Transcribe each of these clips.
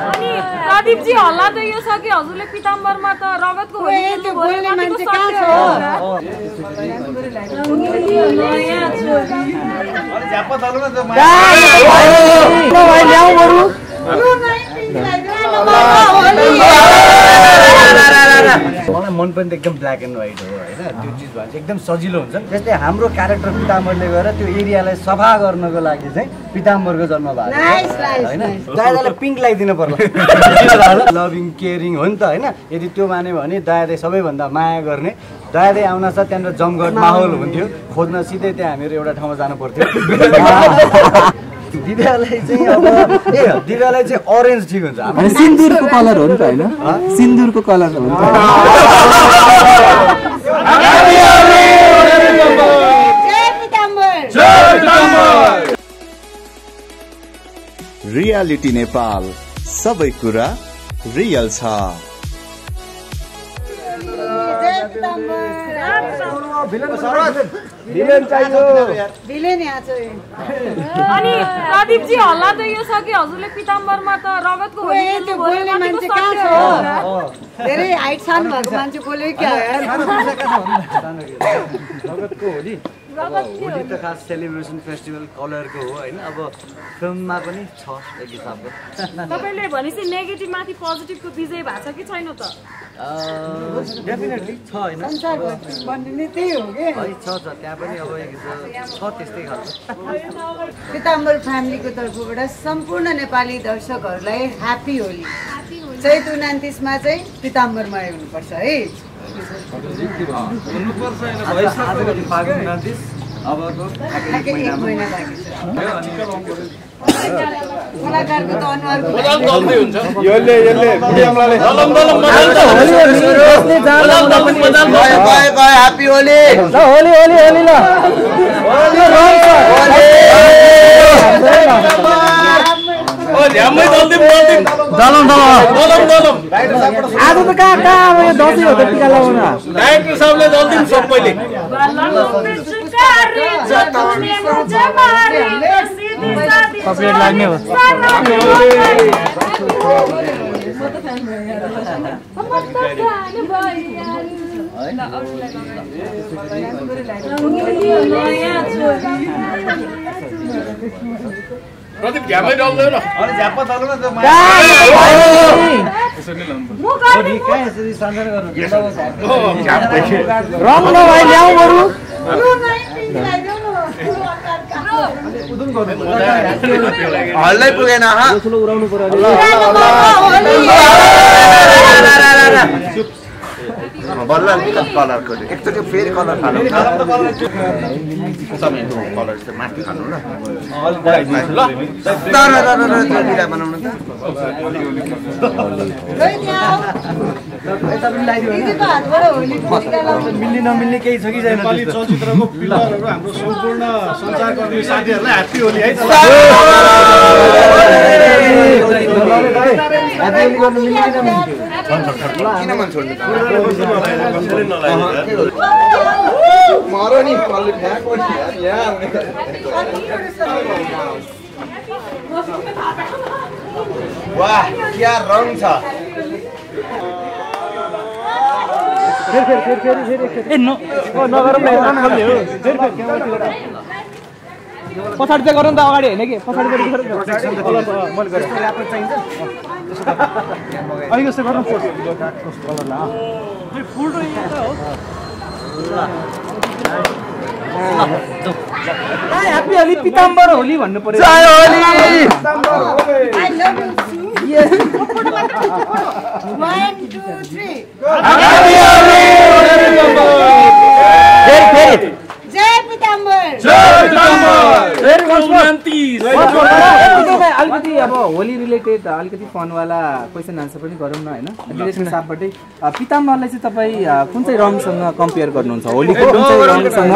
अनि प्रदीप जी हल्ला त यो छ कि हजुरले पिताम्बरमा त रगतको होली खेल्नु बोल्ने मान्छे कहाँ छ मलाई मन पनि एकदम ब्ल्याक एन्ड व्हाइट हो हैन त्यो चीज भन्छ एकदम सजिलो हुन्छ जस्तै हाम्रो क्यारेक्टर पिताम्बरले गएर त्यो एरियालाई सफा गर्नको लागि चाहिँ पिताम्बरको जन्म भएको हैन दाइदाले पिंक लगाइदिन पर्ला लभिङ केयरिङ हो नि त हैन यदि त्यो माने भने दाइदाले सबैभन्दा माया गर्ने दाइदाले आउन छ त्यहाँ जमघट माहौल हुन्थ्यो खोज्न सिधै त्यहाँ हामीहरु एउटा ठाउँमा जानु पर्थ्यो दिव्यालाई चाहिँ अब दिव्यालाई चाहिँ ऑरेन्ज ठीक हुन्छ अनि सिन्दुरको कलर हो नि त हैन सिन्दुरको कलर हो नि त जय पिताम्बर रियालिटी नेपाल सबै कुरा रियल छ भिलेन चाहियो भिलेन यहाँ छ अनि प्रदीप जी हल्ला त यो छ कि हजुरले पिताम्बरमा त रगतको होली खेल्नु बोल्ने मान्छे कहाँ छ धेरै हाइट सानो भएको मान्छे बोल्यो क्या रगतको होली होली त खास सेलिब्रेसन फेस्टिभल कलरको हो हैन अब फिल्ममा पनि छ एक हिसाबको तपाईले भनेपछि नेगेटिभ माथि पोजिटिभको विजय भएको छ कि छैन त डेफिनेटली छ हैन भन्ने त्यही हो के है छ त्यहाँ पनि अब एक छ त्यस्तै खालको पिताम्बर फ्यामिलीको तर्फबाट सम्पूर्ण नेपाली दर्शकहरूलाई ह्यापी होली चैत 29 मा चाहिँ पिताम्बरमा आउनुपर्छ है कलाकारको त अनुहारको ह्यापी होली आज त कहाँ अब यो दसैँ हो त टिका लगाउन डाइरेक्टर साहबले जल्दी सबैले कपरेट लाग्ने हो प्रदीप झ्यामै डल्दैन अनि झ्याप्पा चल्नु न त रङ नभए ल्याउ बरु हल्लै पुगेन उडाउनु पर्यो बल्ल कलरको एकचोटि फेरि कलर खानु कलर चाहिँ माथि खानु ल बनाउनु त मिल्ने नमिल्ने केही छ कि छैन नेपाली चलचित्रको पिलरहरू हाम्रो सम्पूर्ण सञ्चारकर्मी साथीहरूलाई ह्यापी होली है किन मन छोड्नु वाह क्या रङ छ पछाडि चाहिँ गरौँ त अगाडि होइन कि पछाडि अलिक जस्तो गरौँ ह्याप्पी होली पिताम्बर होली भन्नु पर्यो जय पिताम्बर अलिकति अब होली रिलेटेड अलिकति फनवाला क्वेसन आन्सर पनि गरौँ न होइन डिरेक्सन साहबबाटै पिताम्बरलाई चाहिँ तपाईँ कुन चाहिँ रङसँग कम्पेयर गर्नुहुन्छ होलीको कुन चाहिँ रङसँग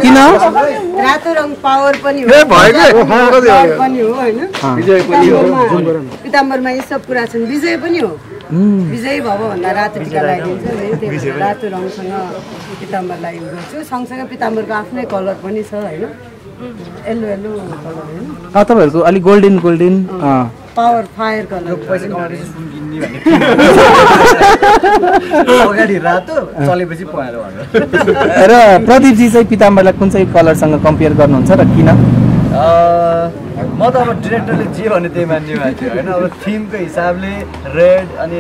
किन रातो रङ पावर पनि हो पिताम्बरमा यी सब कुरा छन् विजय पनि हो विजय भव भन्दा रातो टिका लगाइदिन्छ है त्यही भएर रातो रङसँग पिताम्बरलाई गर्छु सँगसँगै पिताम्बरको आफ्नै कलर पनि छ होइन येल्लो येल्लो कलर हैन तपाईँहरूको अलिक गोल्डन पावर फायर कलर पैसा कमाएर सुन किन्ने भन्ने अगाडि रातो चलेपछि पहेँलो भनेर र प्रदीपजी चाहिँ पिताम्बरलाई कुन चाहिँ कलरसँग कम्पेयर गर्नुहुन्छ र किन म त अब डिरेक्टरले जे भने त्यही मान्ने मान्छे होइन अब थिमको हिसाबले रेड अनि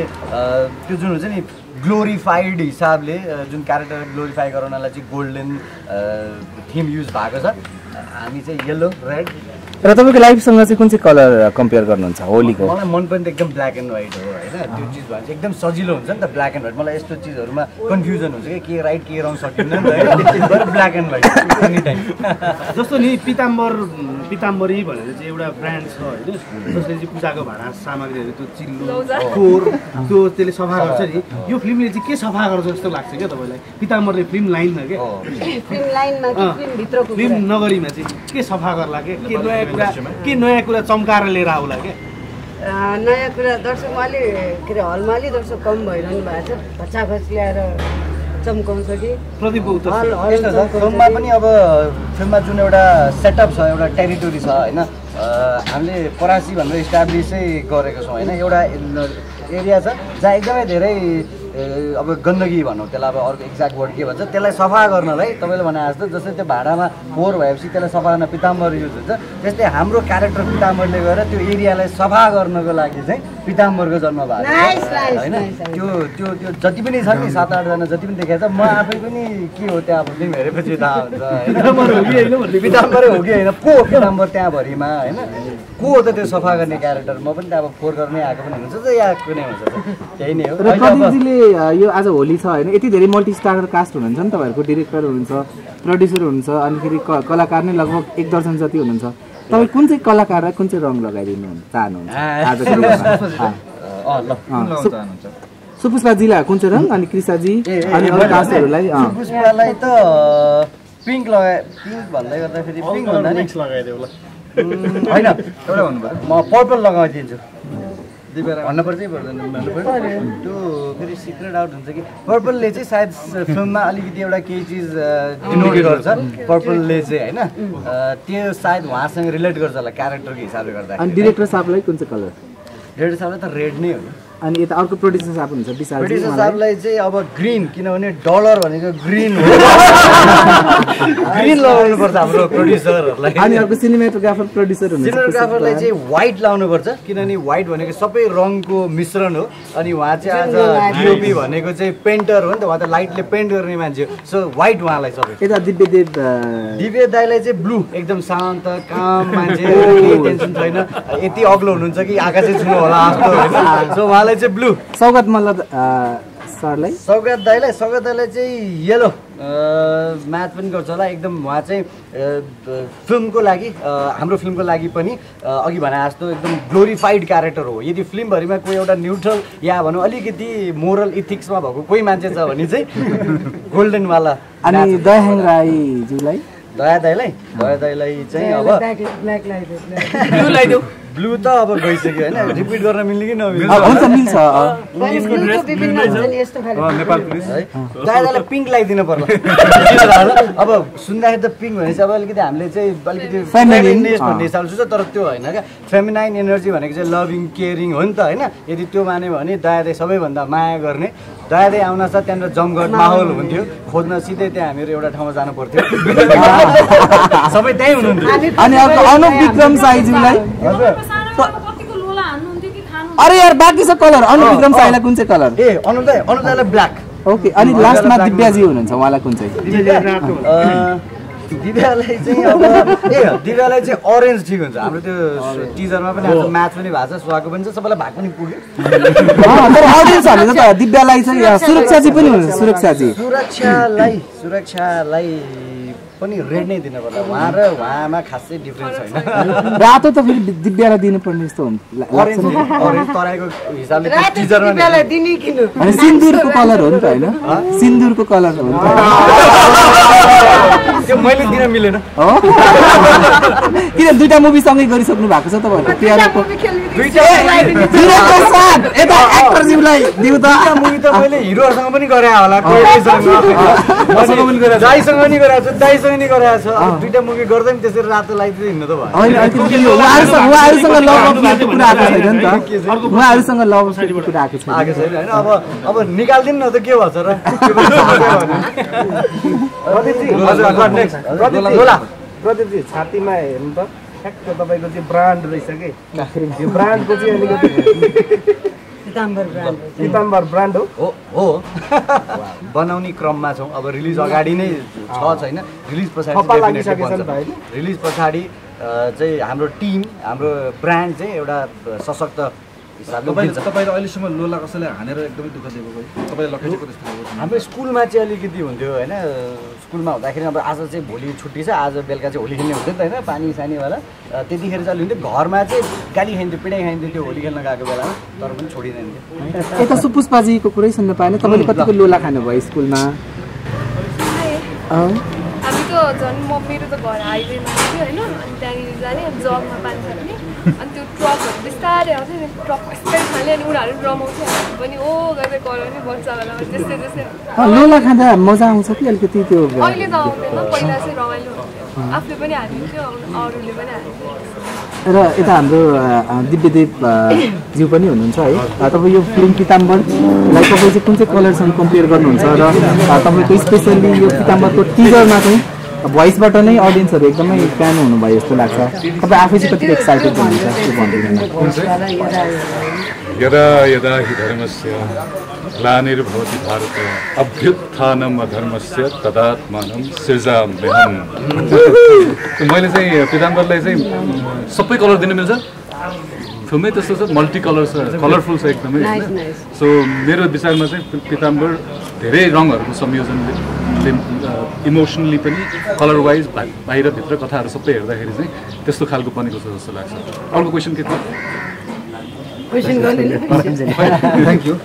त्यो जुन हुन्छ नि ग्लोरिफाइड हिसाबले जुन क्यारेक्टर ग्लोरिफाई गराउनलाई चाहिँ गोल्डन थिम युज भएको छ हामी चाहिँ येल्लो रेड र तपाईँको लाइफसँग चाहिँ कुन चाहिँ कलर कम्पेयर गर्नुहुन्छ होलीको मलाई मन पनि त एकदम ब्ल्याक एन्ड व्हाइट हो होइन त्यो चिज भने चाहिँ एकदम सजिलो हुन्छ नि त ब्ल्याक एन्ड व्हाइट मलाई यस्तो चिजहरूमा कन्फ्युजन हुन्छ कि के राइट के रङ सकिन्न नि त होइन black and white any time जस्तो नि पिताम्बरी भनेर चाहिँ एउटा ब्रान्ड छ होइन जसले चाहिँ पूजाको भाँडा सामग्रीहरू त्यो चिल्लो फोहोर त्यो त्यसले सफा गर्छ नि यो फिल्मले चाहिँ के सफा गर्छ जस्तो लाग्छ क्या तपाईँलाई पिताम्बरले फिल्म लाइनमा क्या फिल्म लाइनमा कि फिल्म भित्रको फिल्म नगरीमा चाहिँ के सफा गर्ला के नयाँ कुरा चम्काएर लिएर आउला के नयाँ कुरा दर्शकमा अलि के अरे हलमा अलि दर्शक कम भइरहनु भएको छ खचाखच ल्याएर चम्काउँछ कि प्रतिको उत्तर यस्तो छ फिल्ममा पनि अब फिल्ममा जुन एउटा सेटअप छ एउटा टेरिटोरी छ होइन हामीले परासी भनेर इस्टाब्लिसै गरेको छौँ होइन एउटा एरिया छ जहाँ एकदमै धेरै अब गन्दगी भनौँ त्यसलाई अब अर्को एक्ज्याक्ट वर्ड के भन्छ त्यसलाई सफा गर्नलाई तपाईँले भने जस्तो जस्तै त्यो भाँडामा फोहोर भएपछि त्यसलाई सफा गर्न पिताम्बर युज हुन्छ त्यस्तै हाम्रो क्यारेक्टर पिताम्बरले गएर त्यो एरियालाई सफा गर्नको लागि चाहिँ पिताम्बरको जन्म भएको होइन त्यो त्यो त्यो जति पनि छ नि 7-8 जना जति पनि देखाएको छ म आफै पनि के हो त्यहाँ अब फिल्म हेरेपछि थाहा हुन्छ पिताम्बरै हो कि होइन को हो पिताम्बर त्यहाँभरिमा होइन को हो त त्यो सफा गर्ने क्यारेक्टर म पनि त अब फोहोर गर्नै आएको पनि हुन्छ या कुनै हुन्छ त्यही नै हो यो आज होली छ होइन यति धेरै मल्टी स्टारर कास्ट हुनुहुन्छ नि तपाईँहरूको डिरेक्टर हुनुहुन्छ प्रड्युसर हुनुहुन्छ अनिखेरि कलाकार नै लगभग 1 दर्जन जति हुनुहुन्छ तपाईँ कुन चाहिँ कलाकारलाई कुन चाहिँ रङ लगाइदिनु चाहनुहुन्छ सुपुष्पाजीलाई कुन चाहिँ रङ अनि कृष्णजी अनि अरू कास्टहरूलाई सुपुष्पालाई त पिङ्क भन्दै गर्दाखेरि पिङ्क भन्दा नि होइन एउटा भन्नुपर्छ म पर्पल लगाइदिन्छु भन्नु पर्छ पर्दैन त्यो फेरि सिक्रेट आउट हुन्छ कि पर्पलले चाहिँ सायद फिल्ममा अलिकति एउटा केही चिज डिनोट गर्छ पर्पलले चाहिँ होइन त्यो सायद उहाँसँग रिलेट गर्छ होला क्यारेक्टरको हिसाबले गर्दा अनि डिरेक्टर साहबलाई कुन चाहिँ कलर डिरेक्टर साहबलाई त रेड नै हो अनि यता अर्को प्रोड्युसर साहब हुन्छ प्रोड्युसर साहबलाई चाहिँ अब ग्रिन किनभने डलर भनेको ग्रिन हो ग्रिन लगाउनु पर्छ हाम्रो प्रोड्युसरहरूलाई अनि अर्को सिनेमाटोग्राफर प्रोड्युसर हुन्छ सिनेमाटोग्राफरलाई चाहिँ व्हाइट लाउनु पर्छ किनभने व्हाइट भनेको सबै रङको मिश्रण हो अनि उहाँ चाहिँ आज डिओपी भनेको चाहिँ पेन्टर हो नि त उहाँ त लाइटले पेन्ट गर्ने मान्छे हो सो व्हाइट उहाँलाई सबै यता दिव्य दाईलाई चाहिँ ब्लू एकदम शान्त काम मान्छे केही टेन्सन छैन यति अग्लो हुनुहुन्छ कि आकाशै छुनु होला जस्तो होइन सो उहाँलाई चाहिँ ब्लू सौगात मल्ल सरलाई सौगात दाईलाई चाहिँ येलो म्याच पनि गर्छ होला एकदम उहाँ चाहिँ फिल्मको लागि हाम्रो फिल्मको लागि पनि अघि भने जस्तो एकदम ग्लोरिफाइड क्यारेक्टर हो यदि फिल्मभरिमा कोही एउटा न्युट्रल या भनौँ अलिकति मोरल इथिक्समा भएको कोही मान्छे छ भने चाहिँ गोल्डनवाला अनि दयाहाङ राईज्यूलाई दया दाईलाई चाहिँ अब ब्लू त अब गइसक्यो होइन रिपिट गर्न मिल्ने कि नमिल्ने हुन्छ मिल्छ नेपाल पुलिस है दादालाई पिङ्क लगाइदिनु पर्ला अब सुन्दाखेरि त पिङ्क भनेपछि अब अलिकति हामीले चाहिँ अलिकति फेमिनिस्ट भन्ने हिसाबले सोच्छ तर त्यो होइन क्या फेमिनाइन एनर्जी भनेको चाहिँ लभिङ केयरिङ हो नि त होइन यदि त्यो मान्यो भने दादाले सबैभन्दा माया गर्ने दादाले आउन साथ त्यहाँनिर जमघट माहौल हुन्थ्यो खोज्न सिधै त्यहाँ हामीहरू एउटा ठाउँमा जानु पर्थ्यो सबै त्यहीँ हुनुहुन्थ्यो अनि अर्को अनुप विक्रम साईज्यूलाई अरे यार बाँकी छ कलर अनुप विक्रम साईलाई कुन चाहिँ कलर ए अनुप दाईलाई ब्ल्याक ओके अनि लास्टमा दिव्याजी हुनुहुन्छ उहाँलाई कुन चाहिँ दिव्यालाई चाहिँ अब दिव्यालाई चाहिँ अरेन्ज ठिक हुन्छ हाम्रो त्यो टिजरमा पनि हाम्रो म्याच पनि भएको छ स्वाको पनि छ सबैलाई भाग पनि पुग्यो तर अडियन्सहरूले त दिव्यालाई चाहिँ सुरक्षाजी पनि हुन्छ सुरक्षालाई पनि रेड नै दिनु पर्ला उहाँ र उहाँमा खासै डिफ्रेन्स छैन रातो त फेरि दिव्यालाई दिनुपर्ने जस्तो हुन्छ अरेन्ज तराईको हिसाबले टिजरमा अनि सिन्दुरको कलर हो नि त होइन सिन्दुरको कलर हो नि त त्यो मैले दिन मिलेन किन दुईटा मुभी सँगै गरिसक्नु भएको छ तपाईँहरूको प्यारोको यता एक्टरज्यूलाई दिउ त मुभी त मैले हिरोहरूसँग पनि गरे होला दाईसँग पनि गरेको छु दाईसँग मसँग नि गरेको छ अब दुईटा मुभी गर्दै पनि त्यसरी रातो लाइट हिँड्नु त भयो होइन उहाँहरूसँग लभ अफेयरको कुरा आएको छैन नि त उहाँहरूसँग लभ अफेयरको कुरा आएको छैन होइन अब निकाल्दिनु न त के भन्छ र प्रदीपजी छातीमा हेर्नु त ठ्याक्क तपाईँको चाहिँ ब्रान्ड रहेछ कि यो ब्रान्डको चाहिँ अलिकति पिताम्बर ब्रान्ड हो बनाउने क्रममा छौँ अब रिलिज अगाडि नै छ छैन रिलिज पछाडि रिलिज पछाडि चाहिँ हाम्रो टिम हाम्रो ब्रान्ड चाहिँ एउटा सशक्त हिसाबले तपाईँले अहिलेसम्म लोला कसैले हानेर एकदमै दुःख दिएको तपाईँले लखेटेको त्यस्तो हाम्रो स्कुलमा चाहिँ अलिकति हुन्थ्यो होइन स्कुलमा हुँदाखेरि अब आज चाहिँ भोलि छुट्टी छ आज बेलुका चाहिँ होली खेल्ने हुन्थ्यो नि त होइन पानी सानीवाला त्यतिखेर चाहिँ हुन्थ्यो घरमा चाहिँ गाली खाइन्थ्यो पिडाइ खाइन्थ्यो त्यो होली खेल्न गएको बेलामा तर पनि छोडिँदैन थियो यता सुपुष्पाजीको कुरै सुन्न पाएन तपाईँले कतिको लोला खानुभयो स्कुलमा हामी त झन् म मेरो त घर हाइवेमा थियो होइन अनि त्यहाँनिर जाने अनि जगमा पानी खाने अनि त्यो ट्रकहरू बिस्तारै आउँथ्यो नि ट्रक स्पिड खाने अनि उनीहरू रमाउँथ्यो हामी पनि ओ गर्दै कराउने बच्चा बेला त्यस्तै त्यस्तै लोला खाँदा मजा आउँछ कि अलिकति त्यो अहिले त आउँदैन पहिला चाहिँ रमाइलो हुन्थ्यो आफूले पनि हालिन्थ्यो अरूले पनि हालिन्थ्यो र यता हाम्रो दिव्यदेव ज्यू पनि हुनुहुन्छ है तपाईँ यो फिल्म पिताम्बरलाई तपाईँ चाहिँ कुन चाहिँ कलरसँग कम्पेयर गर्नुहुन्छ र तपाईँको स्पेसल्ली यो पिताम्बरको टिजरमा चाहिँ भोइसबाट नै अडियन्सहरू एकदमै फ्यान हुनुभयो जस्तो लाग्छ तपाईँ आफै चाहिँ कतिको एक्साइटेड हुनुहुन्छ त्यो भनिदिनु यदा यदा हि धर्मस्य ग्लानिर्भवति भारत अभ्युत्थानम् अधर्मस्य तदात्मानं सृजाम्यहम् मैले चाहिँ पिताम्बरलाई चाहिँ सबै कलर दिन मिल्छ फिल्मै त्यस्तो छ मल्टी कलर छ कलरफुल छ एकदमै सो मेरो विचारमा चाहिँ पिताम्बर धेरै रङहरूको संयोजनले इमोसनली पनि कलर वाइज बाहिरभित्र कथाहरू सबै हेर्दाखेरि चाहिँ त्यस्तो खालको बनेको छ जस्तो लाग्छ अर्को क्वेसन के थियो क्वेसन गर्नु थ्याङ्क यू